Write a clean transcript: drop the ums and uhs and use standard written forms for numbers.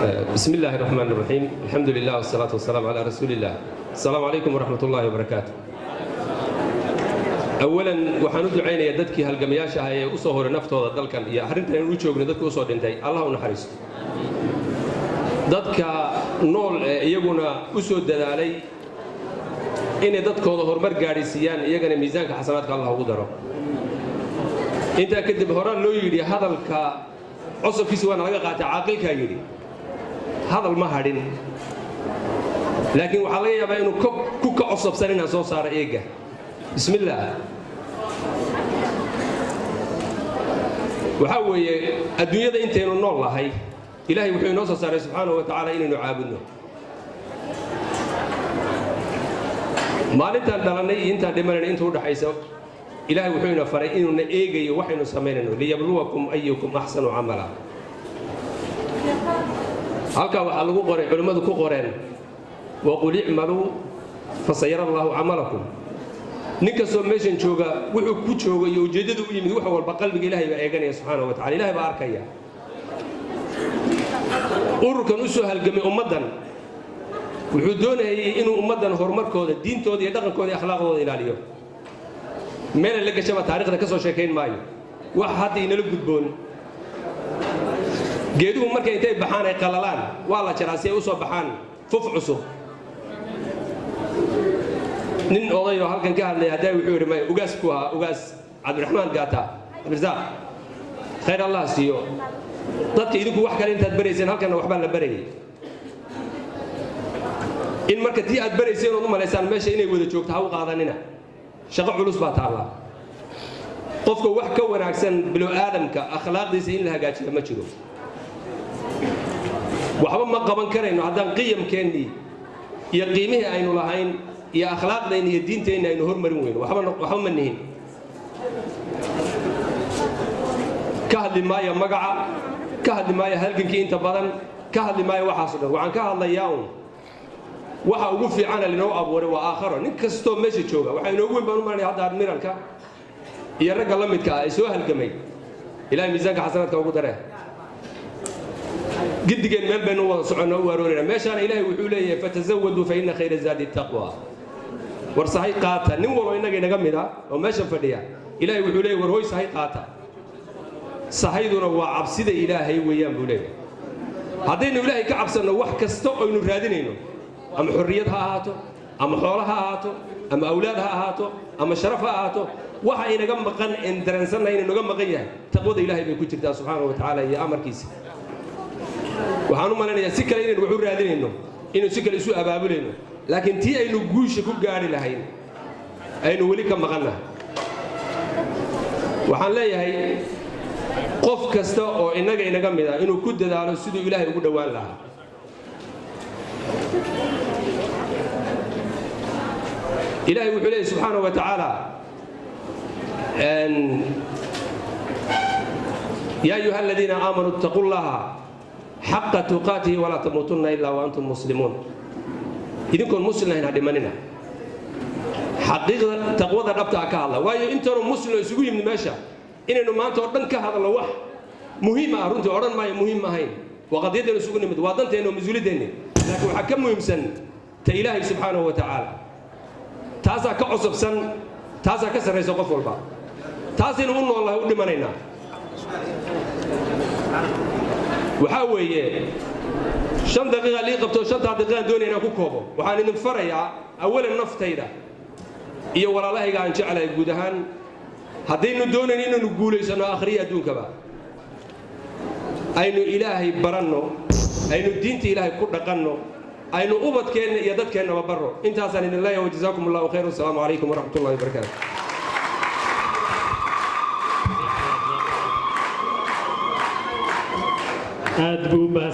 بسم الله الرحمن الرحيم، الحمد لله والصلاة والسلام على رسول الله. السلام عليكم ورحمة الله وبركاته. أولا waxaan u ducaynayaa dadkii halgamayaasha ahaa ee u soo horay naftooda dalkan iyo arrintan aynu u joogno, dadka usoo dhintay, Allah u naxariisto. Dadka nool ee iyaguna u soo dadaalay inay dadkooda horumar gaadhsiiyaan, iyagana miisaanka xasanaadka Allah ugu daro. Intaa kadib, horaan loo yidhi hadalka cosabkiisa waana laga qaatay. Caaqilkaa yidhi hadal ma hadhin, laakiin waxaa laga yaabaa inuu ku ka cosabsan inaan soo saaro eega. Bismillaah. Waxaa weeye, adduunyada intaynu nool lahay, Ilaahay wuxuu inoo soo saaray subxaanahu wa tacaala inaynu caabudno. Maalintaan dhalannay iyo intaan dhimanayna inta udhaxaysa, Ilaahay wuxuu ina faray inuuna eegayo waxaynu samaynayno, liyabluwakum ayukum axsanu camala. Halkaa waxaa lagu qoray, culimmadu ku qoreen, waqul icmaluu fasayara allaahu camalakum. Nin kastoo meeshan jooga wuxuu ku joogo iyo ujeeddadu u yimid, wax walba qalbiga Ilahay baa eeganaya subxaana wa tacala. Ilahay baa arkaya. Ururkan u soo halgamay ummaddan wuxuu doonayay inuu ummaddan horumarkooda, diintooda iyo dhaqankooda iyo akhlaaqdooda ilaaliyo. Meelay la gashaba taarikhda ka soo sheekayn maayo. Wax hadda inala gudboon, geeduhu markay intay baxaan ay qalalaan, waa la jaraa si ay u soo baxaan fuf cusub. Nin odayoo halkan ka hadlaya haddaa wuxuu yidhi, maya, ugaas ku ahaa, Ugaas Cabdiraxmaan Gaata Cabdirasaaq, khayr Allah siiyo. Dadka idinku wax kale intaad barayseen, halkanna waxbaa la barayay. In marka tii aad barayseen ood u malaysaan meesha inay wada joogto, ha u qaadanina. Shaqo culus baa taallaa. Qofka wax ka wanaagsan bilo aadamka akhlaaqdiisa in la hagaajiyo ma jiro. Waxba ma qaban karayno haddaan qiyamkeennii iyo qiimihii aynu lahayn iyo akhlaaqdeenni iyo diinteenni aynu hormarin weyno. Waxba ma nihin. Ka hadli maayo magaca, ka hadli maayo halgankii inta badan, ka hadli maayo waxaaso dhan. Waxaan ka hadlayaa un waxa ugu fiicana linoo abuuray waa aakharo. Nin kastoo meesha jooga waxaa inoogu weyn baan u malanaya hadda admiralka iyo ragga la midka ah ee soo halgamay, Ilahay miisaanka xasanaadka ugu daree. Giddigeen meel baynu wada soconna u aroorayna. Meeshaana Ilaahay wuxuu leeyahay, fatazawaduu fa inna khayra zaadi taqwa. War sahay qaata. Nin waloo innaga inaga mid ah oo meeshan fadhiya, Ilaahay wuxuu leeyahay, war hoy, sahay qaata. Sahayduna waa cabsida Ilaahay weeyaan buu leeyahay. Haddaynu Ilaahay ka cabsanno, wax kasta oynu raadinayno, ama xorriyad ha ahaato, ama xoolo ha ahaato, ama awlaad ha ahaato, ama sharaf ha ahaato, waxa inaga maqan en dareensannahay inuu naga maqan yahay, taqwada Ilaahay bay ku jirtaa subxaanahu wa tacaala iyo amarkiisa. Waxaan u malaynayaa si kale inaynu wax u raadinayno, inaynu si kale isu abaabulayno, laakiin tii aynu guusha ku gaadhi lahayn aynu weli ka maqannahay. Waxaan leeyahay, qof kasta oo innaga inaga mid ah inuu ku dadaalo siduu Ilaahay ugu dhowaan lahaa. Ilaahay wuxuu leeyahy subxaanahu wa tacaala, yaa ayuha aladiina aamanuu ittaquu llaha xaqa tuqaatihi walaa tamuutunna ilaa wa antum muslimuun. Idinkoon muslim ahayn ha dhimanina. Xaqiiqda taqwada dhabtaa ka hadla, waayo intaanu muslim isugu yimid meesha inaynu maanta oo dhan ka hadalno wax muhiim ah runtii odhan maayo muhiim ahayn. Waa qadiyadaynu isugu nimid, waa danteenna oo mas-uuliyadeenni, laakiin waxaa ka muhiimsan ta Ilaahay subxaanahu wa tacaala. Taasaa ka cosabsan, taasaa ka sarraysa qof walba, taasaynu u noollahay, u dhimanaynaa. Waxaa weeye, 5 daqiiqa lii qabto, shantaa daqiiqaan doonaya inaan ku koobo. Waxaan idin farayaa awalan naftayda iyo walaalahayga aan jeclahay guud ahaan, haddaynu doonayn inaynu guulaysanno akhriya adduunkaba, aynu Ilaahay baranno, aynu diinta Ilaahay ku dhaqanno, aynu ubadkeenna iyo dadkeennaba barro. Intaasaan idin leeyahay. Wajazaakum allahu khayr. Wasalaamu calaykum waraxmat ullahi wabarakaatu. Aad buu u mahadsan.